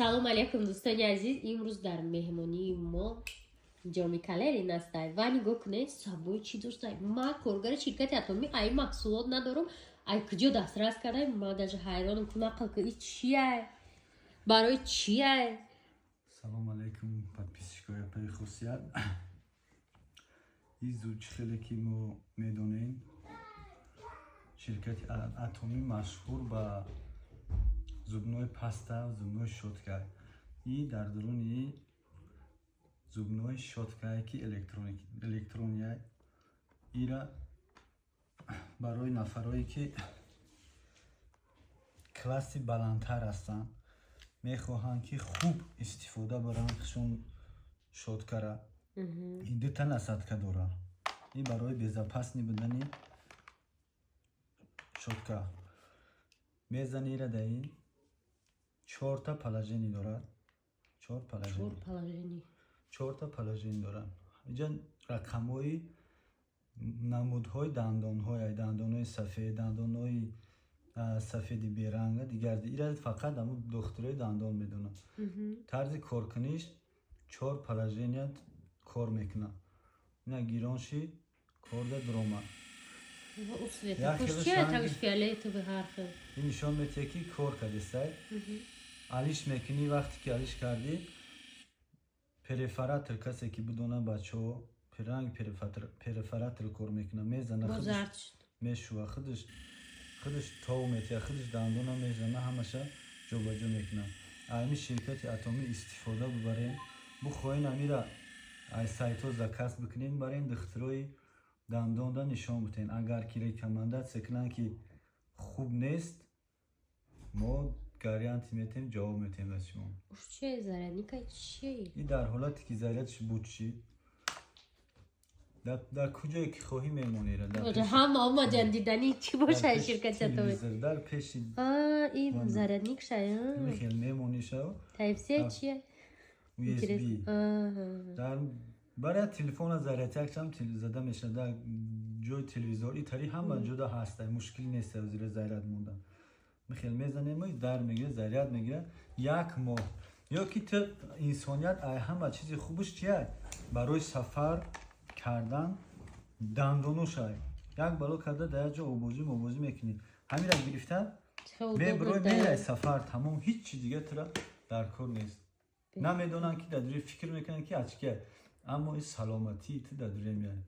Салом алейкум, дӯстони азиз. Имрӯз дар меҳмонии мо Ҷоми Калерин астай ва нигоҳ кунед, сабои чӣ доштай. Ма коргари ширкати Атомӣ, ай маҳсулот надорам, ай куҷо дастрас кардай? Ма даже ҳайронам. Ку нақл ку, и чиай, барои чиай? Салом алейкум, подписчикои апаи Хусият. Изу чӣ хеле ки мо медонем, ширкати Атомӣ машҳур ба зубной паста, зубной щётка. И дар дуруни зубной щёткае, ки электрония, ира барои нафарое, ки класси баландтар ҳастанд, мехоҳанд, ки хуб истифода баранд шон щёткара. Ин дута насадка дорад. Ин барои безопасный будани щётка. Мезани ира, дар ин чорта положение дорад, чор положение, чорта положение дорад. Инҷа рақамҳои намудҳои дандонҳои, дандонҳои сафед, дандонҳои сафеди беранга, дигар. Ира фақат ҳамун духтурои дандон медонад. Тарзи коркуниш чор положения кор мекунад. Ина гирон шид, корда дуромад. Ин нишон медиҳад, ки кор кардистай. Алиш мекунӣ, вақте ки алиш кардӣ, перфоратор, касе ки бидона, бачаҳо, ранг перфоратор кор мекунад, мезана, мешува, худаш худаш тов метиҳад, худаш дандона мезана, ҳамаша ҷобаҷо мекунад. Ами ширкати Атомӣ истифода бубарем. Бухоҳен, амира аз сайтҳо заказ бикунем, барем, духтурои дандонда нишон битен. Агар ки рекомендация кунанд, ки хуб нест, мо гарантия метем, ҷавоб метем ба шумо. Уш че, зарядника че? И дар ҳолате ки зарядш буд шид, дар куҷое ки хоҳӣ мемонира. Ҳама омадан дидани чӣ бошад ширкати Атомӣ. Дар пеши Ин зарядник шай. Хел мемонишав. Type-C чия? USB. Дар барои телефона зарядякшам зада мешавад, дар ҷои телевизор, и тари ҳама ҷода ҳаста, мушкил нест зира заряд мондан. Михел мезанем, дар мегирад, заряд мегирад як моҳ. Ё ки ту инсоният ай ҳама чизи хубаш чия? Барои сафар кардан дандоношай як бало карда, дар як ҷо обозӣ мобозӣ мекунӣ, ҳамира гирифта мебурой, мерай сафар, тамом, ҳеҷ чи дига тура дар кор нест. Намедонанд, ки дар дури фикр мекунанд, ки ачкия, аммо ин саломатии ту дар дуре меяд.